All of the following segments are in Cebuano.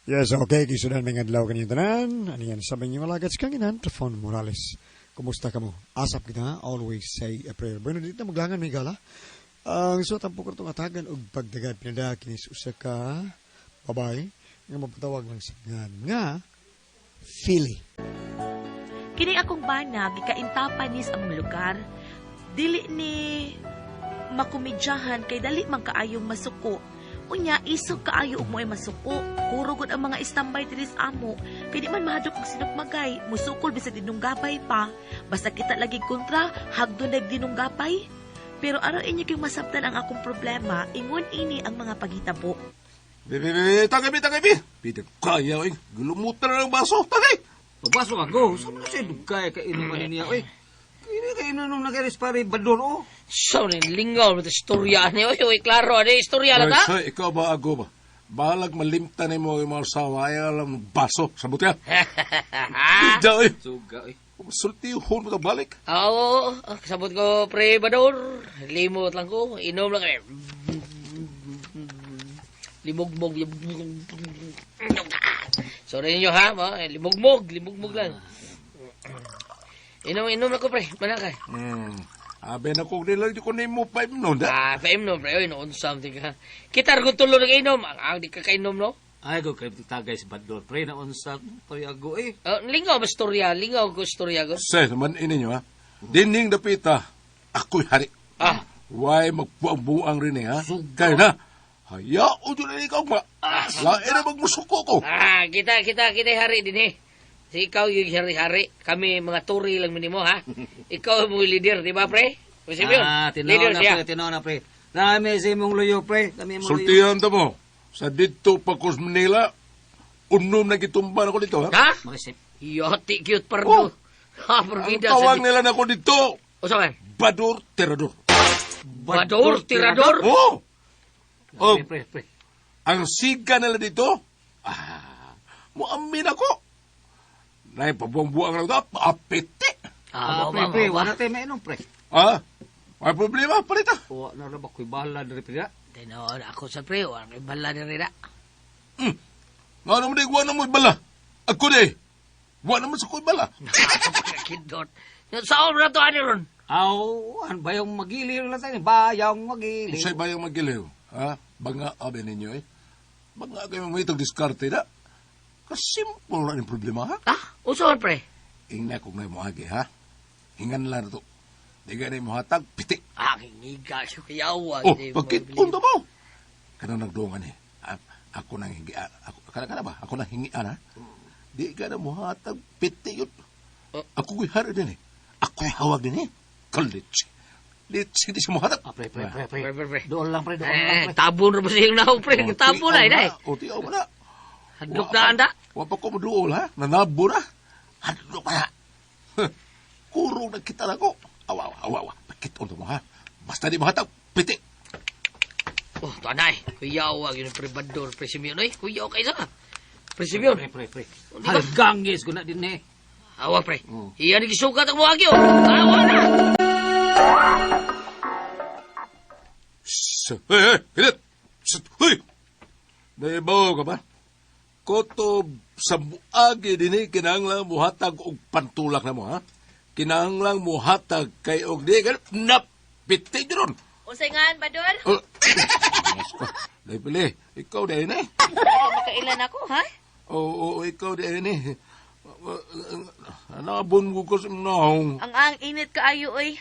Yes, okay. Kisudan mga adlaw kaninyong tanan. Ano yan sa mga malagats kanginan, Trafon Morales. Kumusta ka mo? Asap kita, always say a prayer. Bueno, dito maglangan may gala. Ang suot ang pukor itong atagan og pagdagad pinada kinis usa ka babae nga mapatawag lang sa nga nga Philly. Kini akong bana gikaintapan ni sa among lugar. Dili ni makomedyahan kay dali man kaayong masuko. Unya isog kaayo og mo'y masuko. Kuro gud ang mga istambay diri sa amo. Kay di man mahadlok og sinukmagay, musukol bisag dinunggapay pa. Basta kita lagi kontra, hagdon dag dinunggapay. Pero aron inyo kyung masabtan ang akong problema, ingon ini ang mga paghitabo. Be, be, be, tagay, be, tagay, be. Peter, kaya, eh. Gulumutan na ng baso, tagay. Pagbaso ka, go. Sa mga siya dugkay ka inuman niya, oy. Kini ka inunom na kay pare bador, oh. So, ni lingaw mo istorya ni. Oy, oy, klaro, ani istorya na ta? Ay, ikaw ba, ago ba? Balag malimtan ni mo yung mga asawa, ay alam ng baso. Sabot ka. Bida, eh. Suga, oy. Sultihon mo ta balik. Oo, kasabot ko, pre Bador. Limot lang ko, inom lang kami. Limugmog. Sorry ninyo ha, ma. Limugmog, limugmog lang. Inom, inom lang ko, pre. Manakay. Abe na kong nila, di ko na mo pa inom, da. Ah, pa inom, pre. Oy, noon something ha. Kita ko tulo ng inom. Ang di ka kainom, no? Ay, go kay tagay si bador, pre na unsa pre ago eh. Lingaw ba istorya? Lingaw ko istorya ko. Say, naman ini nyo, ha? Dining dapita, ako'y hari. Ah, Why magbuang-buang rin eh, ha? Kaya na, hayao dyan na ikaw, ma. Lain na magmusuko ko. Ah, kita, kita, kita hari din eh. Si ikaw yung hari-hari, kami mga turi lang minimo ha. Ikaw mo yung leader, di ba pre? Kasi yun, Ah, leader tinuod na siya. pre, tinuod na pre. Nami sa imong luyo pre, nami imong luyo. Sultihan ta mo. Sa dito pa ko sa Manila, unom na gitumba na ko dito, ha? Ha? Makisip. Yati cute pardo. Oh. Ha, Ang parbida. tawag nila na ko dito, O saan? Bador Tirador. Bador, tirador. Oh! Oh, Pre, pre, pre. ang siga nila dito, muamin ako. Nay, pabuang-buang lang ito, apete. Ah, Ah, pre, pre, wala tayo mainom pre. Ah, may problema, palita. Wa na ra ba koy bala diri pre. Tinoon, ako sa pre, wala kay bala ni Rina. Nga naman di, wala mo bala. Ako di, wala naman sa ko'y bala. Kindot. Saan na to, ani ron? Aw, an bayong magiliw lang tayo, bayong magiliw. Usay bayang magiliw, ha? Banga abe ninyo eh. Banga kayo may itong diskarte na. Kasimple na yung problema, ha? Ah, usawan pre. Ingna kung na mo agi, ha? Hingan lang na to. Di ka na mo hatag, piti. Ah, kingiga siya kayawa. Oh, pagkit unta mo. Kanang nagdungan eh. Ah, ako nang hingi, ako, kana ba? Ako nang hingian, ha? Di ka na mo hatag, piti yun. Oh. Ako ko'y hari din eh. Ako'y hawag din eh. Kalitsi. Litsi, di siya mo hatag. Ah, pre, pre, pre, pre. Pre, pre, pre. Doon lang pre, doon lang Eh, pre. tabon na ba siyang naong pre? Oh, Tabon na, inay. O, tiyaw mo na. Hadlok na, anda. Wa pa ko moduol, ha? Nanabo na. Hadlok na. Huh. Kurong na kita na ko. Awa, awa, awa, awa. Pakit mo, ha? Basta di mahatag, piti. Oh, tanay. Kuyawa, yun ang pre-bador, pre Simeon. Oy, kuyaw kayo sa. Pre Simeon. Pre, pre, pre. Oh, di ba? Halgangis ko na din eh. Awa, pre. Oh. Iyan ang gisugat ang muagi, oh. Awa na! Shh. Hey, hey, hinit! Shh. Huy! Naibaw ka ba? Kotob sa muagi din eh, kinahanglan muhatag og pantulak na mo, ha? Kinahanglan muhatag kay og di ka napiti ron. Unsay ngan, Bador? Oh. Dahil pili, ikaw din eh. Makailan ako, ha? Oo, oo, ikaw din eh. Nabon ko kasi naong. Ang init kaayo oy.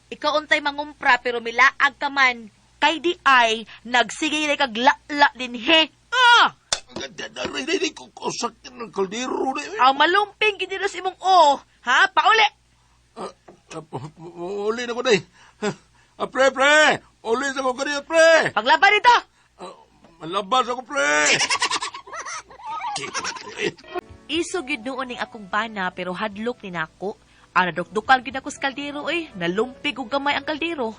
Ikaw untay mangumpra pero milaag ka man. Kay di ay nagsige na kag la din he. Ah! Narinig ko ko sakit ng kaldero na eh. Ang malumping gid sa imong o, ha? Pauli. Ah, uli na ko na eh. Ah, pre, pre! Uli sa ko kanina, pre! Paglaban dito. Ah, malabas ako, pre! Iso gid noon ning akong bana pero hadlok ni nako. Ang nadukdukan gid ako sa kaldero oy, nalumpig og gamay ang kaldero.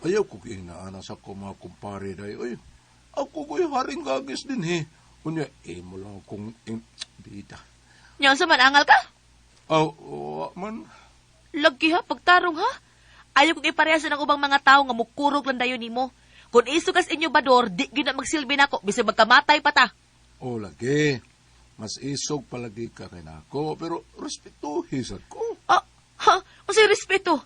Ayaw ko kinaana sa ko mga kumpare na Uy, ako ko'y haring gagis din eh. Unya, eh mo lang akong bida. Nya unsa man angal ka? Oh, wa man. Lagi ha, pagtarong ha. Ayaw kong iparehas ng ubang mga tao nga mukurog lang dayon nimo. Kung iso kas inyo bador, di gid na magsilbi nako bisag magkamatay pa ta. O lagi, mas isog palagi ka kay nako, pero respetuhi sad ko. Ah, ha? Unsay respeto?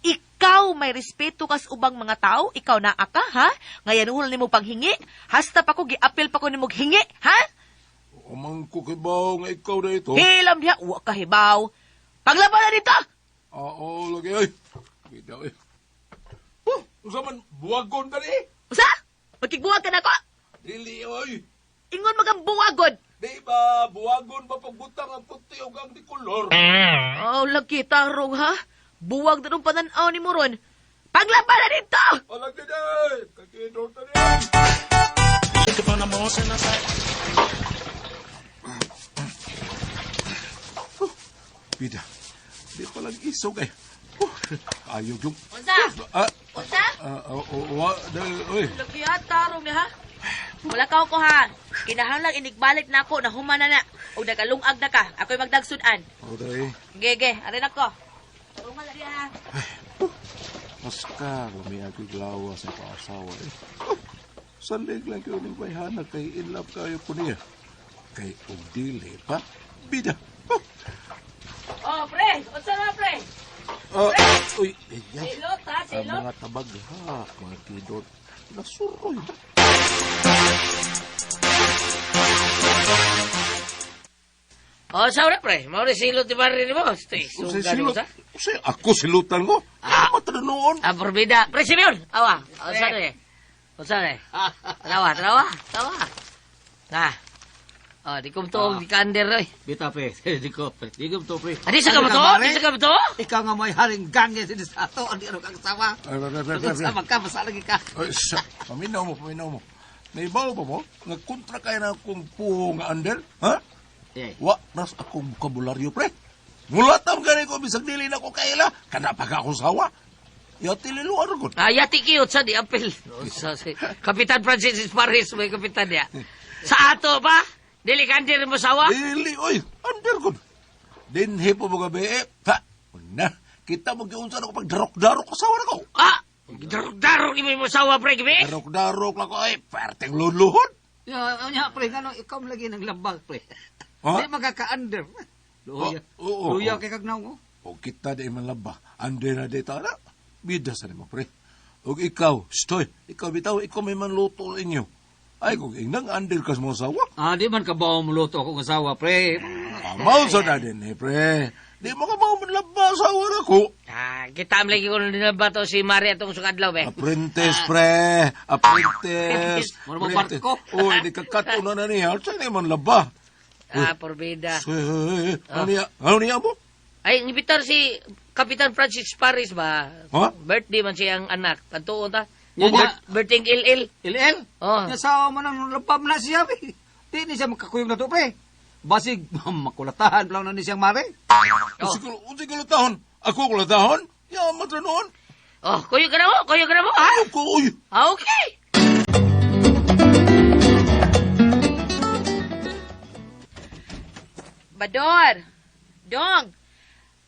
Ikaw may respeto kas ubang mga tao, ikaw naa ka, ha? Ngayon hul nimo panghingi, hasta pa ko giapil pa ko nimo hingi, ha? Umang ko kibaw nga ikaw na ito. Hilam diha, wa ka hibaw. Paglaban na dito. Oo, lagi ay. Bida ay. Oh, unsa man buwagon ka ni? Usa? Magkigbuwag ka nako? Dili oy. Ingon magang buwagon. Di ba buwagon ba pagbutang ang puti ug ang di kolor? Oh, lagi tarong ha. Buwag na nung pananaw ni mo ron. Paglaban na dito! O lagi day, kakidor ta ni. Bida, di pa lang isog ay. Oh, ayaw yung... Unsa? Ah, Unsa? ah, oh, oh, wa, dali, oy. Lagi ha, tarong niya ha. Wala ka ko ha. Kinahanglan inigbalik na ako na humana na. O nagalungag na ka. Ako'y magdagsudan. Oh, dali. Gege, arin ako. Tarungan na diha. Mas ka, lumiag yung lawa sa paasawa eh. Oh, salig lang kayo ng bayhana kay in love kayo ko niya. Kay og dili pa, bida. Oh, Oh, pre. Unsa na, pre? ah, uy, ayan. Silot ha, Ang mga tabag ha, mga kidot. Nasuroy na. Oh, sa ora pre, mao ni silot ni Barry nimo. Ustoy, Usay suga silot. sa. Usay, ako silutan ko. Ah, matranoon. Ah, porbida. Pre Simeon, awa. Unsa ni? Unsa ni? Tanawa, tanawa, tanawa. Na. Oh, di ko to di kander oy. Bita, pre. Di ko, pre. Di ko to, pre. Adi sa ka ba to? Mare? Di sa ka ba to? Ikaw nga may haring gange sa ato. Andi ano kang sawa. Ay, pre, pre, pre, pre. Sama ka, basta lagi ka. Ay, sa, paminaw mo, paminaw mo. Naibaw ba mo? Nga kontra kayo na akong puho nga under? Ha? Eh. Wa, nas akong bukabularyo, pre. Mulatam gani ko, bisag dili na ko kaila. Kana pa ka akong sawa. Yati liluan ko. Ah, yati kiyot sa di apil. Sa si Kapitan Francis Paris may kapitan niya. Sa ato pa? Dili kander mo sawa? Dili, oy, under ko. Dinhi po mga gabi, eh. Ha, na, kita mo giunsa na ko pag darok-darok ko sawa na ko. Ah, darok-darok ni mo sawa pre gabi. Darok-darok lang ko, ay, perteng luluhod. Ya, nya, pre, ngano ikaw man lagi ng lambang, pre. Ha? Di magkaka-under. Luya. Oh, oo, Luya oo. kay kagnaw ko. O kita di man laba, under na di ta na. Bida sa nimo, pre. Og ikaw, stoy, ikaw bitaw, ikaw may manluto inyo. Ay, kung ingnang under kas mo sawa. Ah, di man ka ba muluto ako ng sawa, pre. Amaw sa na din eh, pre. Di mo ka ba manlaba sawa na ko. Ah, kita am lagi ko nila to si Maria atong sukadlaw be. Apprentice, pre. Apprentice. Mura mo barko. Uy, di kakatuna na niya. Saan ni man laba? Ah, porbida. Ano niya? Ano niya mo? Ay, ngibitar si Kapitan Francis Paris ba? Ha? Birthday man siyang anak. Pantuon ta. Yan nga. Birthday LL. LL. Oh. Nya sawa mo nang lambam na siya, pre. Di ni siya makakuyog na to, pre. Basig, makulatahan lang na ni siyang mare. Oh. Usi kulutahon. Ako kulutahon? Ya, matranoon. Oh, kuyo ka na mo, kuyo ka na mo, ha? Ayaw ko, uy. Ah, okay. Bador! Dong!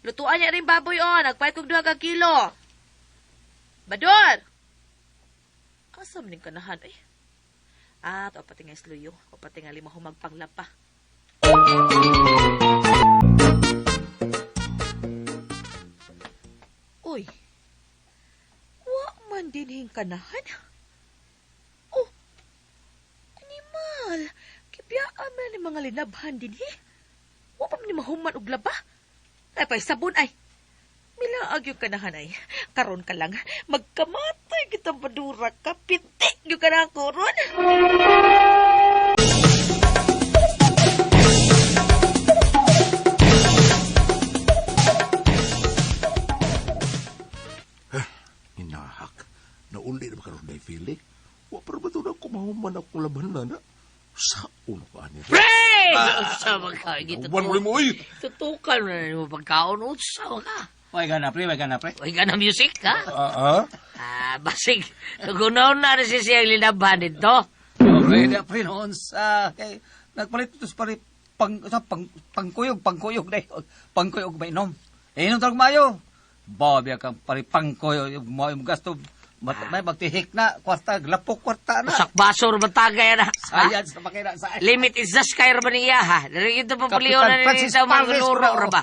Lutuan niya rin baboy o. Nagpahit kong 2 ka kilo. Bador! Asa man yung kanahan eh? Ah, to pati nga isluyo. O pati nga lima humagpanglapa. Uy. Wa man din hing kanahan. Oh. Animal. Kibiyaan man ni mga linabhan din eh. Wa pa man ni mahuman og laba. Ay pay sabon ay. Milaag yung kanahan ay. Karon ka lang. Magkamatay kita badura ka. Piti yung kanahan ko ron. Inahak. Nauli na ba karon na Philly? Wa pero ba ito na kumahuman akong laban na na? Sa uno ka ani. Pre! Unsa man ka? Uban mo mo, uy. Tutukan na nimo pagkaon. Unsa man ka? Way ka na, pre. Way ka na, pre. Way ka na music, ha? Ah, ah. Ah, basig. Nagunaw na rin siya siyang linaban dito. Oh, pre, na, pre, noon sa... Kay, nagpalit ito sa pare, pang, sa pang, pangkuyog, pangkuyog, dahil, pangkuyog, mainom. Eh, inom talagang mayo. Babi kang pare, pangkuyog, mayo, gasto, May magtihik na, kwarta, glapok kwarta na. Usak baso ra ba tagay na. Ha? Sayad sa makina sa Limit is the sky ra ba niya ha? Dili ito pa Kapitan pulion na Francis nito mga Paris, luro bro. ra ba?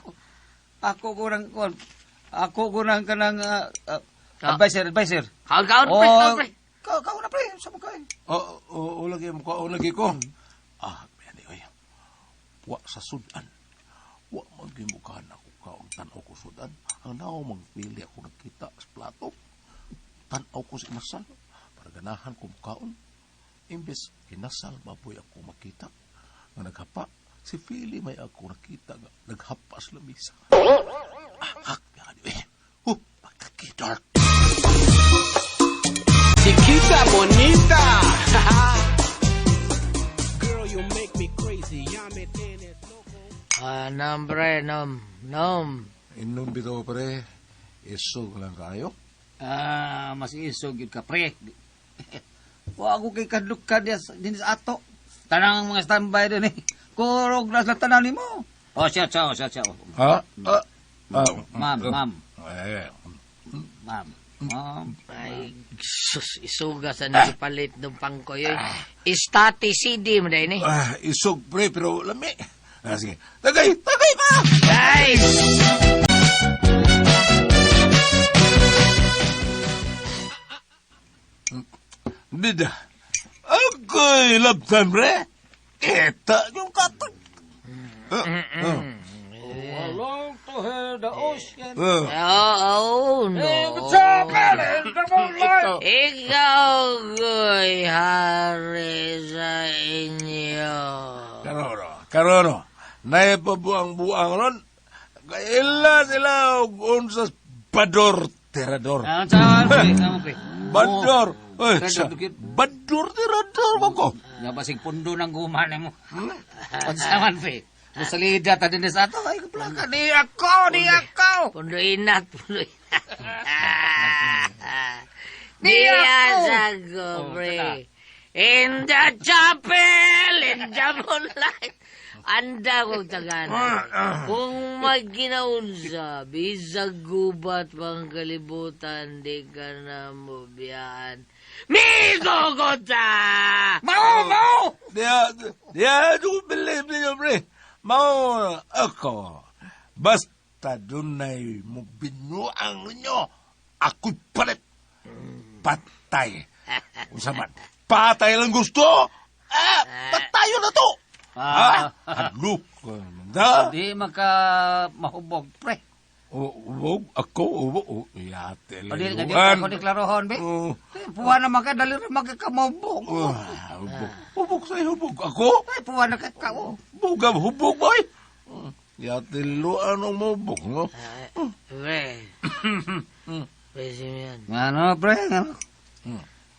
Ako gunang kuan. Ako gunang kanang advisor, advisor. Kaon kaon pre, kaon pre. Kaon kaon na pre, sa mo kaon. Oo, oh, oh, lagi mo kaon lagi ko. Ah, yan oy. Wa sa sudan. Wa magimukahan ako kaon tan-aw ko sudan. Ang nao magpili ako nagkita sa plato. Tan-aw ko sa inasal para ganahan ko mukaon. Imbes inasal baboy ako makita nga naghapa. Si Philly may ako nakita nga naghapa sa lamisa. Ah, hak, yan oy. Huh, pagkakidor. Chiquita bonita. Girl, you make me crazy. I'm in it loco. Ah, nom pre, nom, nom. Inom bitaw pre. Isog lang kayo. Ah, mas isog yun ka pre. Wa ako kay kadlok diya din sa ato. Tanang mga standby din eh. Kurog na sa tanan nimo. Oh, siya siya, siya siya. Ha? Ah, ah, Ma'am, ma'am, Eh, ma'am. Ma'am. Ay, sus, isuga sa nagipalit ng pangkoy. oy. Istati CD mo dahil ni. Ah, isog pre, pero lami. Ah, sige. Tagay, tagay pa! Ay! Bida. Ako'y love time, pre. Kita yung katag. Ah, ah, Along to her the ocean. ah. Oh, oh, no. Ikaw ko'y hari sa inyo. Karono, karono. Naipabuang-buang ron. Kaila sila og unsa bador tirador. Ah, saan pre? Saan pre? Bador. Ay, Kaya sa, dukit. bador tirador mo ko. Nga basig pundo ng guma nimo. Unsa man pre? Musalida ta din sa ato. Ay, kaplaka di ako, di ako. Pundo inat, pundo inat. Diya sa Oh, pre. In the chapel, in the moonlight. Anda kong tagana. Kung magkinaunsa, bisag gubat pang kalibutan, di ka na mubiyaan. Migogota! Mao, mao. Diya, diya, do believe ninyo, pre. Mao, ako. Basta dunay mo binuang ninyo, ako'y palit. Patay. Unsa man, patay lang gusto. Ah, patayo na to. Ah, hadlok ka naman da. Di maka mahubog pre. O, ubog, ako, ubog. O, yate O di di lang. ako deklarohon be. Oh, Puwa na maka dali ra magkamubog. ah, hubog. Hubog sa'yo, hubog. Ako? Ay, puwa na ka kao. Bugam, hubog, boy. Yate luan ang mubog, no? Pre. Pre, Simeon. Ano pre? Ano?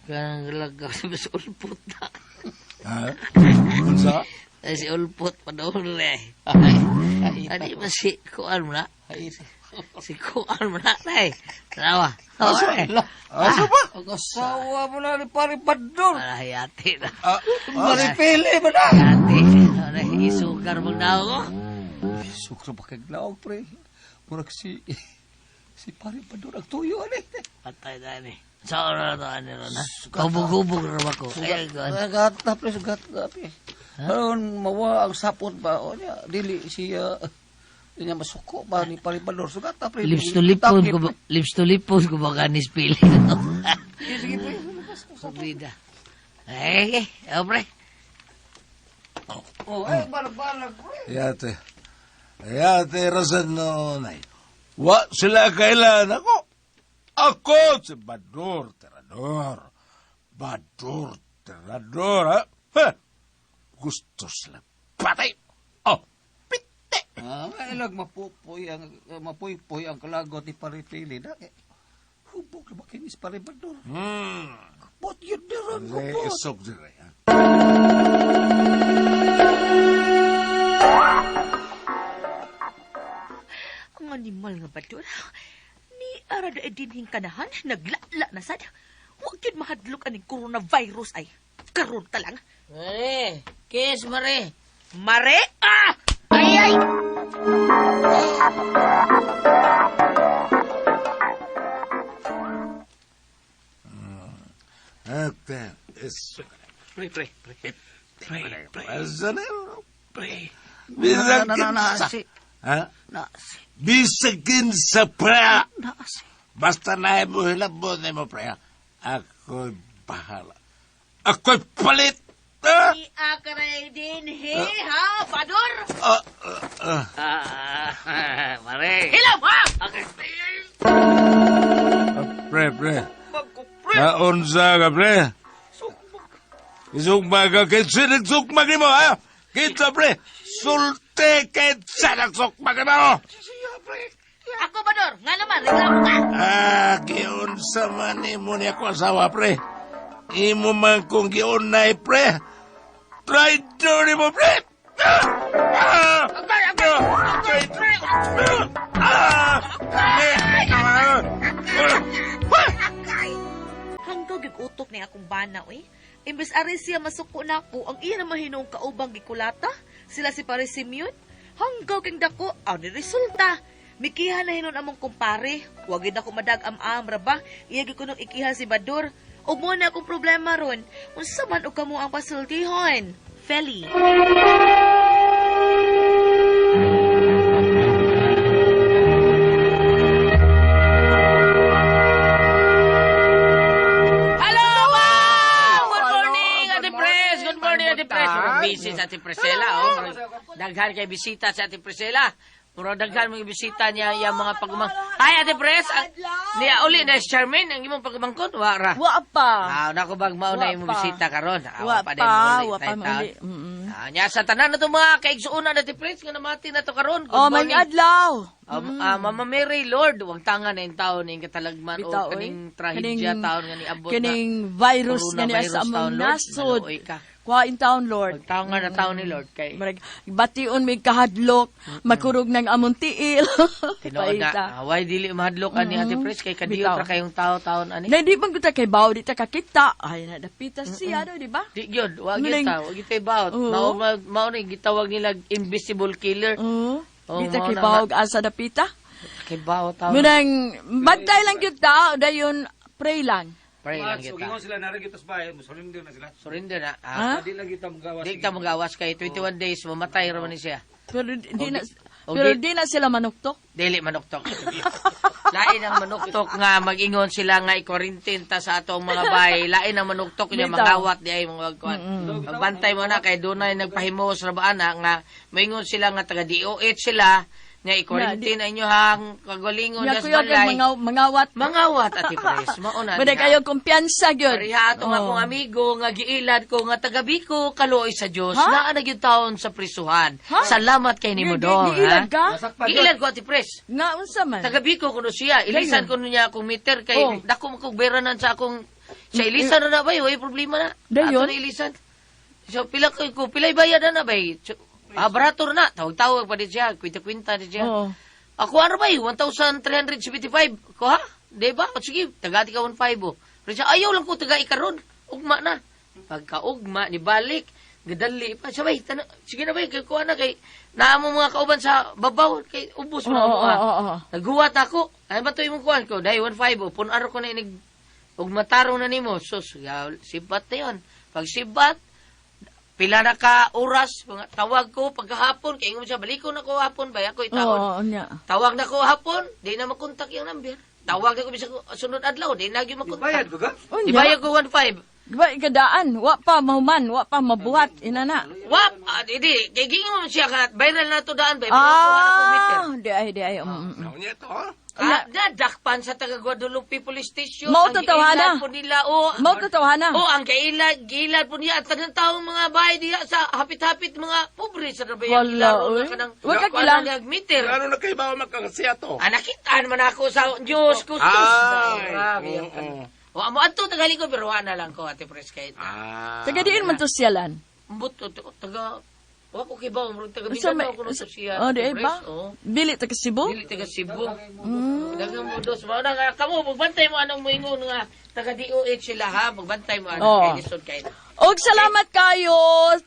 Kanang lagaw sa ulpot na. Ha? Unsa? Ay, si ulpot pa doon eh. Ani ba si Kuan mo na? Si Kuan mo na, tay. Tanawa. Asa? Asa? Asa ba? Ang asawa mo na ni pare Bador. Para hayati na. Ah, Maripili mo na. Hayati. Ano, isukar mo na ako. Sukro ba kay glaog pre? Murag si si pare Bador ang tuyo ani. Patay na ni. Sa oras na to, ano ron, ha? Hubog-hubog na ba ko? Ay, Kuan. Sugat na pre, sugat na pre. Aron mawa ang sapot ba o niya dili siya di niya masuko ba ni pare Bador sugat na pre. Lips to lipon ko ba, lips to lipon ko ba kanis pili ko. Sige sige pre. Bida. Eh, eh, oh, pre. Oh, ay balag-balag pre. Yate. Yate, rasan no, nay. Wa sila kailan ako. Ako si Bador Terador. Bador Terador, ha? Ha? Gusto sila patay. Oh, pite. Ah, mailag mapupoy ang mapuypoy ang kalagot ni pare Pili na. Eh, hubog na ba kinis pare Bador? Kupot yun meron, Eh, kupot. isog dire, ha? Ang animal nga bador. Ni ara da dinhing kanahan, naglala na sad. Wa gyud mahadlok aning coronavirus ay. Karon ta lang. Mare, kiss, mare. Mare, ah! Ay, ay! Ate, eso. Pre, pre, pre. Pre, pre. Asa na? Pre. Bisag Na, na, na, kinsa. si- Ha? Na, si, Bisag kinsa, pre. na, si. Basta na mo hilabot mo, pre. Ako'y bahala. Ako'y palit. Ah! Iakaray din, he, ha, Bador? Ah, ah, ah. Ah, mare. Hilaw, ha? Okay. Pre, pre. Naunsa ka, pre. Isugma ka, kinsa nagsugma mo, ha? Kinsa, pre. Sulte, kinsa nagsugma mo. Ako, Bador, nga naman, reklamo ka. Ah, giunsa man nimo ni ako asawa, pre. Imo man kong giunay, pre. Traitor nimo, pre. Ah! Ah! Traitor! Ah! Ah! Ah! Hanggaw gig utok ni akong bana, oy. Imbes ari siya masuko nako, ang iya naman hinuong kaubang gikulata. Sila si pare Simeon. Hanggaw king dako, aw ni resulta. Mikiha na hinon among kumpare. Wa gid ako madag am-am ra ba? Iya gid kunong ikiha si Bador. Ug mo na akong problema ron. Unsa man og kamo ang pasultihon? Feli. Hello, ma'am! Good morning, Ate Pres! Good morning, Ate Pres! Murag busy sa Ate Priscilla, oh. Murag Daghan kay bisita sa Ate Priscilla. Murag daghan mga bisita niya yung mga pagumang. Hi, Ate Pres! Ang, niya uli na si Charmaine, ang imong pagumangkon, wa ra. Wa pa. Ah, nako bag mao na Wa imong pa. bisita karon. Ah, Wa pa pa, din muli wa pa tayo muli. taon. Mm-mm. Ah, nya sa tanan na to mga kaigsuonan Ate Pres nga namati na to karon. Good Oh, may morning. adlaw. Mama Mary, Lord, wag tanga na yung taon ning katalagman o Bitaw, oy. kaning trahedya taon nga niabot na. Kining virus nga niya Coronavirus sa among taon, Lord. nasod. Maluoy ka. Kuha in town, Lord. Wag tanga na taon ni Lord kay Marag, bation may kahadlok, makurog ng among tiil. tinuod na. Paita. Ah, why dili mahadlok ani Ate Pres kay kadiyot Bitaw. ra kayong tao taon ani. Na di man gud ta kay bawo di ta kakita. Ay na dapita siya do, di ba? Di gyud, wa gyud Muling- ta, wa gyud tay baot. Oo. Mao mao ni gitawag nila invisible killer. Oo. Oo, Di ta mao kay na bawo asa dapita. Kay baot taon. Munang bantay lang gyud ta, dayon pray lang. Pray lang gyud ta. Ingon sila na rin sa bahay, musurrender na sila. Surrender na. Ha? Ah, Di lang kita magawas. di ta magawas kay 21 days mamatay ra man ni siya. Pero di na Og pero di- di na sila manuktok. Dili manuktok. Lain ang manuktok nga mag-ingon sila nga i-quarantine ta sa atong mga bahay. Lain ang manuktok niya Bitaw. mangawat di ay mga kuan. Magbantay mo na kay dunay nagpahimos ra ba ana nga maingon sila nga taga DOH sila nga i-quarantine na inyo hang kagalingon Nya das kuya kay balay. mga mangawat. Mangawat ati pres mao na. Muna diha. kayo kumpiyansa gyud. Pareha atong Oo. akong amigo nga giilad ko nga taga Bicol kaluoy sa Dios Ha? naa na gyud taon sa prisuhan. Ha? Salamat kay nimo dong. Giilad ha? ka? Giilad ko ati pres. Nga unsa man? Taga Bicol kuno siya. Ilisan ko niya akong meter kay Oh. dako man kog beranan sa akong sa ilisan na na bay, way problema na. Dayon? Ato na ilisan. So pila ko ko pilay bayad na na bay. So, barato na. Tawag-tawag pa din siya, kwinta-kwinta din siya. Oo. Ako ano bay, 1,375. Ko ha? Di ba? O, sige, tagati ka 1,500 oh. Pero siya, ayaw lang ko taga ikaron. Ugma na. Pagkaugma, ni balik, gadali pa. Siya bay, sige na bay, kay kuha na kay naamo mga kauban sa babaw, kay ubos mo Oo, na oo, oo, oo. Naghuwat ako. Ay ba to imong kuhan ko? Dahil 1,500 oh. Punaro ko na inig ug matarong na nimo. Sus, sibat na yun. Pag sibat, pila na ka oras, mga tawag ko pagkahapon, kay ingon siya, baliko na ko hapon, bay ako itaon. Oo, nya. Tawag na ko hapon, di na makontak yung number. Tawag na ko bisag sunod adlaw, di na gyud makontak. Bayad ko ka? Unya. Ibayad ko 1.5. Ba ikadaan, wa pa mahuman, wa pa mabuhat ina na. Wap, ah, di, di, kay gingon mo siya ka, viral na to daan bay, pero ako wala ko meter. Ah, di ay di ay. Niya to, ha? Ah, nadakpan sa taga Guadalupe Police Station. Mao Ang totoo na. giilad po nila, oh. Mao totoo na. Oh, ang kailad, giilad po niya at tanang taong mga bahay diha sa hapit-hapit mga pobre sa Rabayan. Wala, oy. Wa ka Wala kila. meter. Ano na kayo ba makakasiya to? Ah, nakitaan man ako sa Diyos ko. Ay, Grabe. oo. O, amo adto tagali ko pero wala lang ko Ate Pres kay. Ah. Taga diin man to siyalan. Ambot to taga wa ko kibaw murag taga Unsa may Mindanao kuno to siya. Oh, di Ate ay Pres, ba? oo. Bili taga Cebu? Dili taga Cebu. Daghang mo dos mao na nga kamo magbantay mo anong moingon nga taga DOH sila ha, magbantay mo ano Oo. kay lisod kay. Og salamat kayo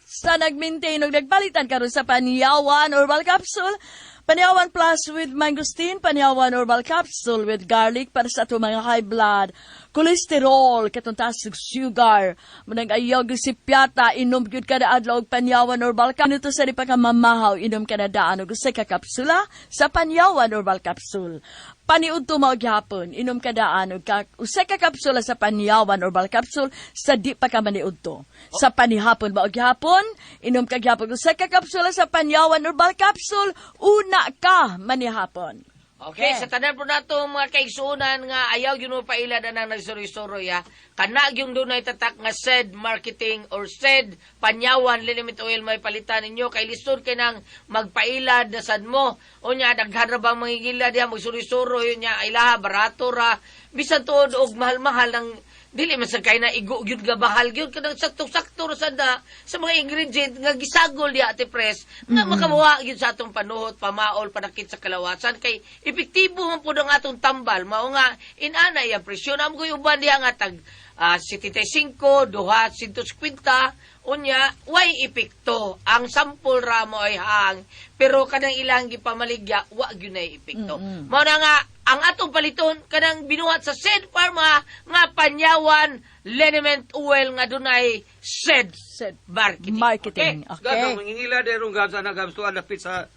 sa nag-maintain og nagpalitan karon sa Panyawan Herbal Capsule. Panyawan Plus with mangosteen, Panyawan Herbal Capsule with garlic para sa atong mga high blood. kolesterol, katong taas og sugar. Munang ayaw gyud si piyata, inom gyud kada adlaw og Panyawan Herbal Capsule. Ito sa di pa ka mamahaw, inom ka na daan og usa ka kapsula sa Panyawan Herbal Capsule. Paniudto mao gihapon, inom ka daan og usa ka kapsula sa Panyawan Herbal Capsule sa di pa ka maniudto. Sa panihapon mao gihapon, inom ka gihapon usa ka kapsula sa Panyawan Herbal Capsule, una ka manihapon. Okay, sa tanan po nato mga kaigsuonan nga ayaw yun mo pailad anang nagsuroy-suroy ha. Kana yung dunay tatak nga said marketing or said Panyawan liniment oil may palitan ninyo kay lisod kay nang magpailad na sad mo. Unya daghan ra bang mangigilad diha magsuroy-suroy unya ilaha barato ra bisan tuod og mahal-mahal ang dili man sa kay na igo gyud nga bahal gyud kanang sakto-sakto ra sad na sa mga ingredient nga gisagol diha, Ate Pres, nga makabuha gyud sa atong panuhot, pamaol, panakit sa kalawasan kay epektibo man pud ang atong tambal. Mao nga inana iya presyo na mo uban diha nga tag 75 duha 150. Unya way epekto ang sample ra mo ay hang, pero kanang ilang gipamaligya wa gyud nay epekto. Mao na nga ang atong paliton kanang binuhat sa Said Pharma nga Panyawan Liniment Oil nga dunay said Said marketing. marketing. Okay. Okay. Gagawin, mangingila dero gabs ana gabs tuan dapit sa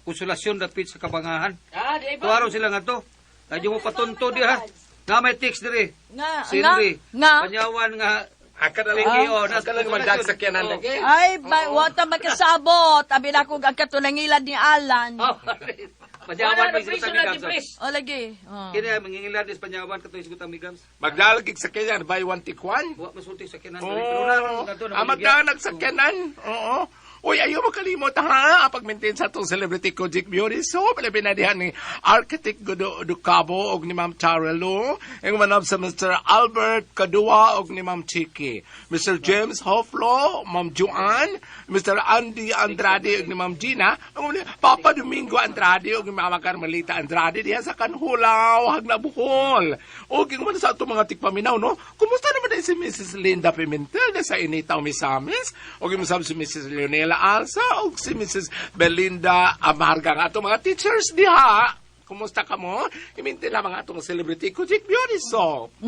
konsolasyon dapit sa Kabangahan. Ah, di ba? Tuwaro sila nga to. Kadyo mo patunto diha. Nga may text diri. Nga, nga, Sindri. nga. Panyawan nga Aka na lang, PKO. Nas aka lang magdag sa kiyanan. Oh. Okay. Ay, ba, wata makasabot. Abi na ko ang katunangilad ni Alan. Oh, Panyawan Wala na may presyo isgutan na, ni Ate Gabs. Pres. O lagi. Oh. Kini mangingila dis Panyawan katong isgutan mi Gabs. Magdalag sa kiyanan, buy one take one. Wa masulti sa kinan diri pero naron kadto Oh, magdalag sa kiyanan. Oo. Uy, ayaw mo kalimot ha, ang pag-maintain sa atong celebrity Kojik Beauty Soap. Labi na dihan ni Architect Gudo Ducabo og ni Ma'am Tarelo. Ang manab sa Mr. Albert Kadua og ni Ma'am Chiki. Mr. James Hoflo, Ma'am Joanne, Mr. Andy Andrade og ni Ma'am Gina. Ang ni Papa Domingo Andrade og ni Mama Carmelita Andrade diha sa Kanhulaw, Hagna Bohol. Og yung man sa atong mga tigpaminaw, no? Kumusta naman din si Mrs. Linda Pimentel na sa Initaw Misamis? O yung si Mrs. Leonela Alsa o si Mrs. Belinda Amarga nga atong mga teachers diha. Kumusta ka mo? Iminti lamang atong celebrity Kujik Beauty Soap.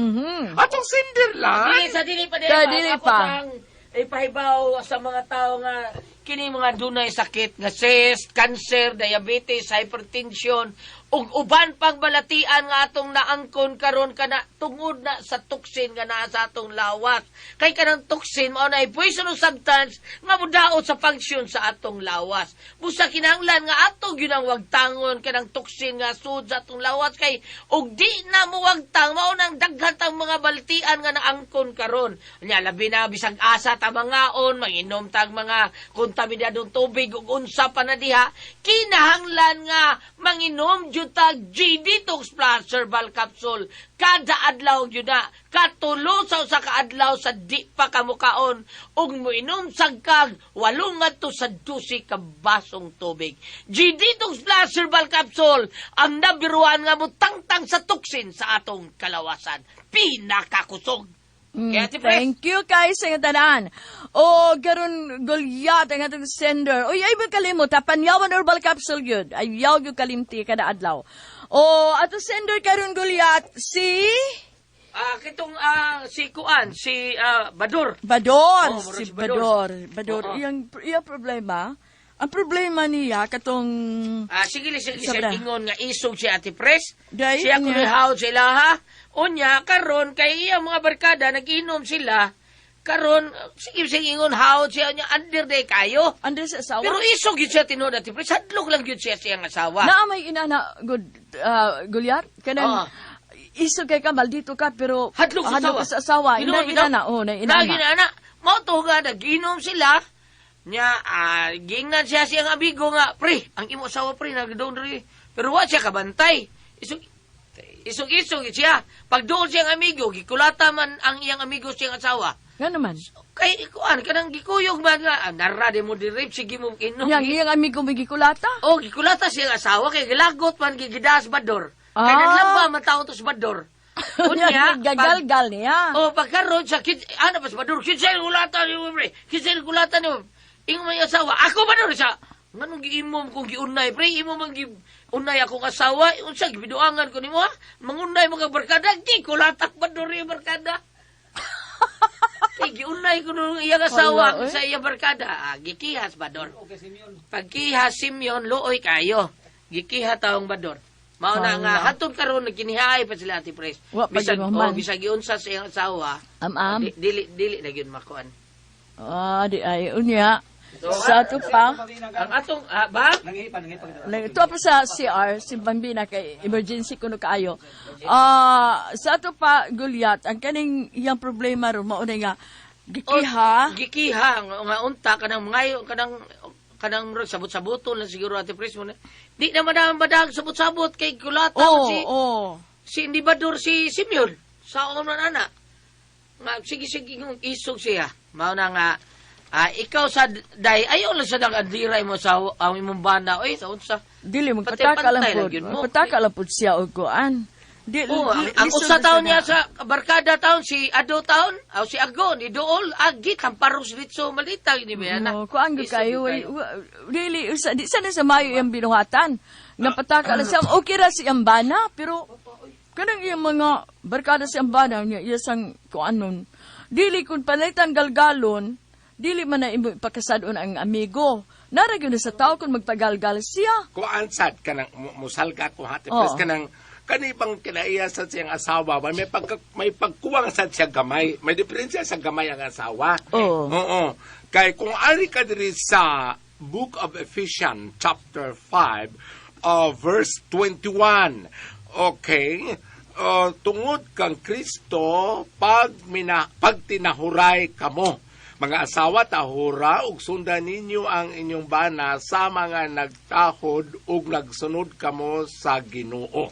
Atong Cinderland. Dili sa dili pa dili Sa pa. dili Ako pa. sang ipahibaw sa mga tao nga kini mga dunay sakit nga cyst, cancer, diabetes, hypertension ug uban pang balatian nga atong naangkon karon kana tungod na sa toxin nga naa sa atong lawas. Kay kanang toxin mao na poisonous substance nga modaot sa function sa atong lawas. Busa kinahanglan nga ato gyud ang wagtangon kanang toxin nga sud sa atong lawas kay og di na mo wagtang mao nang daghan tang mga baltian nga naangkon karon. Nya labi na bisag asa ta mangaon, manginom tag mga kontaminadong tubig ug unsa pa na diha, kinahanglan nga manginom jud tag G Detox Plus Herbal Capsule kada adlaw gyud na, katulo sa usa ka adlaw sa di pa kamukaon ug moinom sad kag 8 ngadto sa 12 ka basong tubig. G Detox Plus Herbal Capsule ang nabiruan nga mutangtang sa toxin sa atong kalawasan. Pinakakusog. Kaya ti Pres, Thank you kay sa inyong tanan. O garon Goliath ang atong sender. Uy, ay ba kalimot ha? Panyawan Herbal Capsule yun. Ayaw yung kalimti kada adlaw. O atong sender karon Goliath si Kitong si Kuan, si Bador. Bador. Oh, mura Si si Bador. Bador. Bador. Oo. Iyang problema. Ang problema niya katong Sige sige Sobra. siya ingon nga isog si Ate Pres. Dahil Siya niya. kuno haw sila ha. Unya karon kay iya mga barkada nag-inom sila. Karon sige sige ingon haw siya unya under day kayo. Andres asawa. Pero isog gyud siya tinuod, Ate Pres. Hadlok lang gyud siya siyang asawa. Naa may inana good Goliath kanang isog kay ka maldito ka pero Hadlok sa asawa. Hadlok sa asawa. Ina Tinuod bitaw. inana oh na inana. Lagi na ana. Mao to nga nag-inom sila. Nya giingnan siya siyang amigo nga, "Pre, ang imo asawa pre nagdoon diri." Pero wa siya kabantay. Isog isog isog siya. Pag doon siyang amigo, gikulata man ang iyang amigo siyang asawa. Nga naman. Kay kuan kanang gikuyog man nga, nara di mo dirip sige mo inom. Yang iyang amigo may gikulata. Oh, gikulata siyang asawa kay gilagot man gigidas Bador. Kay naglamba man taon to sa Bador. Unya, Gagalgal niya. Oh, pagkaroon sa kid, ano pa sa Bador, kinsa yung kulata ni mo, pre? Kinsa yung kulata ni mo? Ingon man yung asawa, ako Bador siya. Nganong giimom kung giunay, pre, imo man giunay akong asawa, unsa gibiduangan ko nimo ha? Mangunay mga barkada, di ko latak ba dori barkada? Kay giunay ko nung iyang asawa Wala, eh. sa iyang barkada. Ah, gikihas bador. Pagkihas Simeon, luoy kayo. Gikiha taong bador. Mao na nga Wala. hatod karon nagkinihaay pa sila, Ate Pres. Wa pa Bisag gyud mahuman. oh, bisag giunsa sa iyang asawa. Am-am. Dili dili na gyud makuan. Ah, di ay unya. Sa ato pa, Ang atong ba? ito pa sa CR, si Bambina kay emergency kuno kaayo. Ah, sa ato pa Gulyat, ang kaning iyang problema ron mao na nga gikiha. Oh, gikiha nga unta kanang mangayo kanang kanang murag sabot-saboton lang siguro, Ate Pres mo na. Di naman na madag sabot-sabot kay kulata Oh, si oh. si Indibador si Simeon sa man ana. Nga sige sige kung isog siya. Mao na nga ikaw sa day ayo lang sa dang adliray mo sa ang imong bana oy sa unsa. Dili Pantay-pantay magpataka lang lang pud. yun mo. Magpataka lang pud siya og kuan. Di Oh, ang lisod usa na taon siya niya na. sa barkada taon si Ado taon, aw si Ago ni Dool agi kamparos ditso malita ni ba na. No, kuan gyud Isog kayo, gyud kayo. Really usa di sana sa mayo iyang binuhatan. Nga pataka lang siya, okay ra si Ambana, pero kanang iyang mga barkada si Ambana niya iya sang kuan nun. Dili kun panalitan galgalon, dili man na imo ipakasad-on ang amigo. Nara gyud na sa tao kung magpagalgal siya. Kuan sad kanang musalga ko hati Oo. pres kanang kanibang kinaiya sad siyang asawa ba may pagkuwang sad siya gamay, may diferensya sa gamay ang asawa. Oo. Oo, kay kung ari ka diri sa Book of Ephesians chapter 5 verse 21, okay, tungod kang Kristo pag mina, pagtinahuray kamo mga asawa, tahura ug sundan ninyo ang inyong bana sa mga nagtahod ug nagsunod kamo sa Ginoo.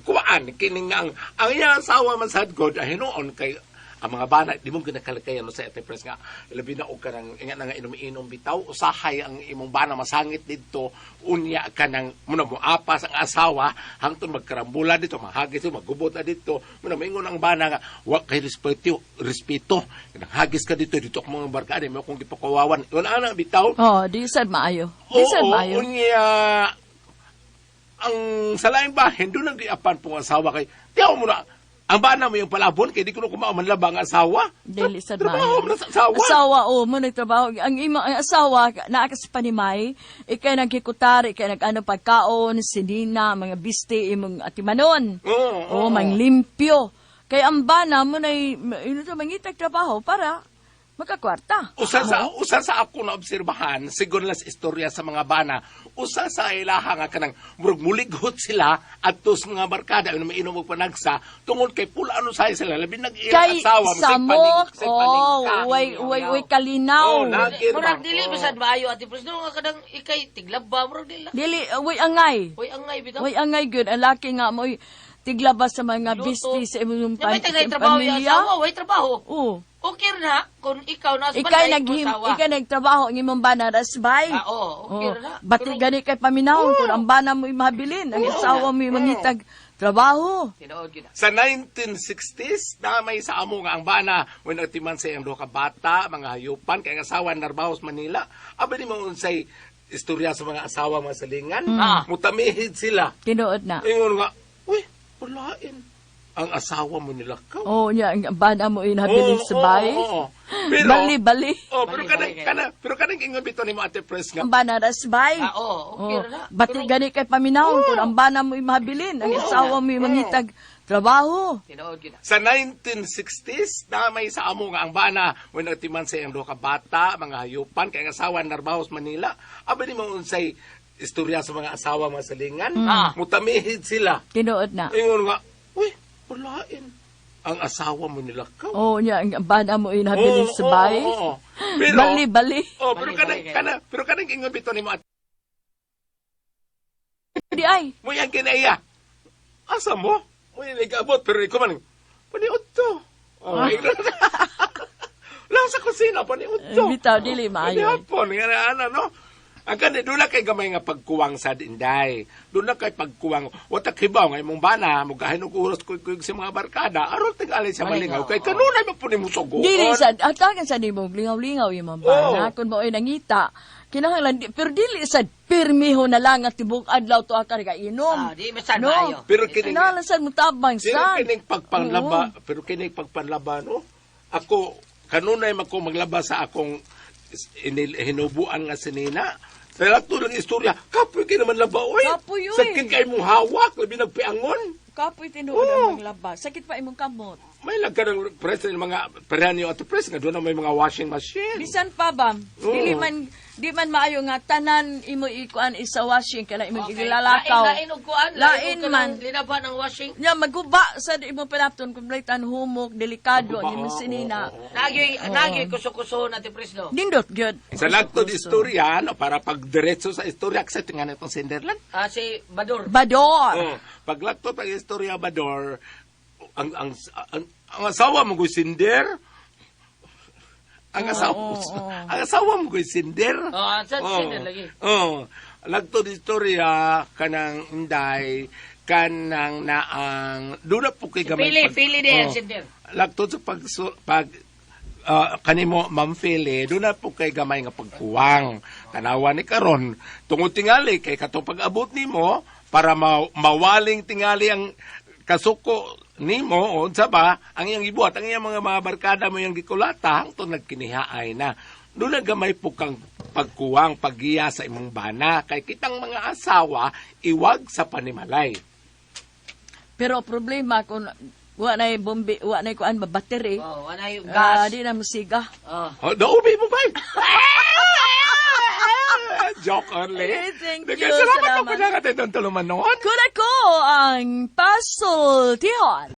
Kuan kini nga ang iyang asawa man sad god ay hinuon kay ang mga bana di mo ginakalikayan no sa Ate Pres nga labi na og kanang ingat na nga inom-inom bitaw usahay ang imong bana masangit didto unya kanang muna mo apas ang asawa hangtod magkarambula dito mahagis dito magubot na dito muna moingon ang bana nga wa kay respeto respeto kanang hagis ka dito dito akong mga barkada mo akong gipakawawan wala ana bitaw. Oh, di sad maayo. Di sad Oo, maayo. unya, ang sa laing bahin, doon ang giapan pong asawa kay, tiyaw mo na, ang bana mo yung palabon, kay di ko na kumao manlaba ang asawa. Dili sad Trabaho maayo. mo na sa asawa. Asawa, oh, mo nagtrabaho. Ang imo ang asawa naa ka sa panimay, ikay nagkikutar, ikay nag-ano pagkaon, sinina, mga biste imong atimanon. Oo, Oh, manglimpyo. Kay ang bana mo nay ino to mangitag trabaho para makakwarta. Usa sa ako na obserbahan sigon lang sa istorya sa mga bana, usa sa ilaha nga kanang murag mulighot sila adto sa mga barkada ang mainom og panagsa tungod kay pula ano say sila labi nag iyang Kay asawa masig samok, paning- oh, paningka. way way way kalinaw. Oh, nagir Murag ba? dili Oo. bisad maayo, Ate Pres, no nga kanang ikay tiglaba murag dili. Dili way angay. Hoy angay bitaw. Way angay gyud ang laki nga mo'y tiglabas sa mga Luto. biste sa imong Nya pan, may tagay sa trabaho yung pamilya. asawa, way trabaho. Oo. Okay na kung ikaw nasa Ikay balay naghim, mo asawa. ikay nagtrabaho ang imong bana rasbay. Ah, oo, okay ra na. Bati gani kay paminawon kung ang bana mo mahabilin, ang asawa mo mangitag trabaho. Tinuod gyud na. Sa 1960s, na may sa amo nga ang bana, when nagtiman sa iyang duha ka bata, mga hayupan, kay ang asawa narbaho sa Manila. Aba di mo unsay istorya sa mga asawa mga salingan. Mutamihid sila. Tinuod na. Ingon nga, uy, walain. Ang asawa mo nila ka. Oo, niya ang bana mo inhabilin sa bay. Oo, oo. Pero, Bali, bali. Oh, pero Bali, kanang, bali. kana, pero kanang ingon bitaw ni mo Ate Pres nga, Ang bana rasbay. Ah, oo, okay ra na. Bati gani kay paminawon kung ang bana mo mahabilin, ang asawa mo mangitag trabaho. Tinuod gyud na. Sa 1960s, na may sa amo nga ang bana, when nagtiman sa iyang duha ka bata, mga hayupan, kay ang asawa narbaho sa Manila. Aba di mo unsay istorya sa mga asawa mga salingan. Mutamihid sila. Tinuod na. Ingon nga, uy, walain. Ang asawa mo nila ka. Oo, niya ang bana mo inhabilin Oo, sa bay. oo, oo. Pero, Bali, bali. Oh, pero Bali, kanang, bali. kana, pero kanang ingon bitaw ni mo Ate Di ay. mo yang kinaiya. Asa mo? Mo yung nag-abot, pero ikaw man, paniod to. Oh, Lang sa kusina, paniod to. Bitaw, dili maayo. Panihapon, nga na, ano, no? Ang kani, doon na kay gamay nga pagkuwang sa inday. Doon na kay pagkuwang. Wata kibaw nga imong bana, mugahin og oras kuy kuy sa mga barkada. Aron tag-alay sa malingaw. Kay kanunay man po ni mo sugoon. Dili sa atagan sa nimong lingaw-lingaw imong bana Oo. kun mao'y nangita. Kinahanglan pero dili sad pirmiho na lang at tibok adlaw tuwa ka inom. Ah, di man sad maayo. Pero kining Kinahanglan sad mo tabang Pero sad. kining pagpanlaba, pero kining pagpanlaba no. Ako kanunay man ko maglaba sa akong hinubuan nga sinina. Sa lato lang istorya, kapoy kay naman laba oy. Kapoy, oy. Sakit kay mong hawak, labi nagpiangon. Kapoy tinuod ang maglaba. Sakit pa imong kamot. May lang ka ng press ng mga pareha niyo ato press nga doon na may mga washing machine. Bisan pa ba, Oo. dili man di man maayo nga tanan imo ikuan isa washing kana imong ilalakaw. Lain, lain og kuan, Lain og man. kanang Linaba ng washing. Nya maguba sa di imo panapton kumpletan humok delikado ang imong Maguba, oo, sinina. oo, oo. Nagyoy, nagyoy kuso-kuso na ti Presno. Nindot gyud. Sa lagtod istorya, no, para pagdiretso sa istorya, kasi tingan itong Cinderland. Ah, si Bador. Bador. Oh, paglakto pag istorya Bador, ang asawa mo ko Cinder. Ang asawa ang asawa mo ko Cinder. Oh, ang sa Cinder lagi. Oh, lagtod istorya kanang inday kanang naang doon na po kay gamay Pili, pili din ang Oh. Cinder. Lagtod sa pag pag kanimo Ma'am Feli, doon na po kay gamay nga pagkuwang. Tanawa ni karon tungod tingali kay katong pag-abot nimo para mawaling tingali ang kasuko nimo o unsa ba ang iyang ibuhat ang iyang mga barkada mo iyang gikulata hangtod nagkinihaay na. Doon na gamay po kang pagkuwang paggiya sa imong bana kay kitang mga asawa iwag sa panimalay. Pero problema kung wa nay bombi, wa nay kuan ba battery. Oh, anay Ah, gas. di na musiga. Oh. Oh, naubi mo ba? Joke only. Eh, thank you. Salamat Salamat. ako na natin itong tulumanon. Kuna ko ang pasultihon.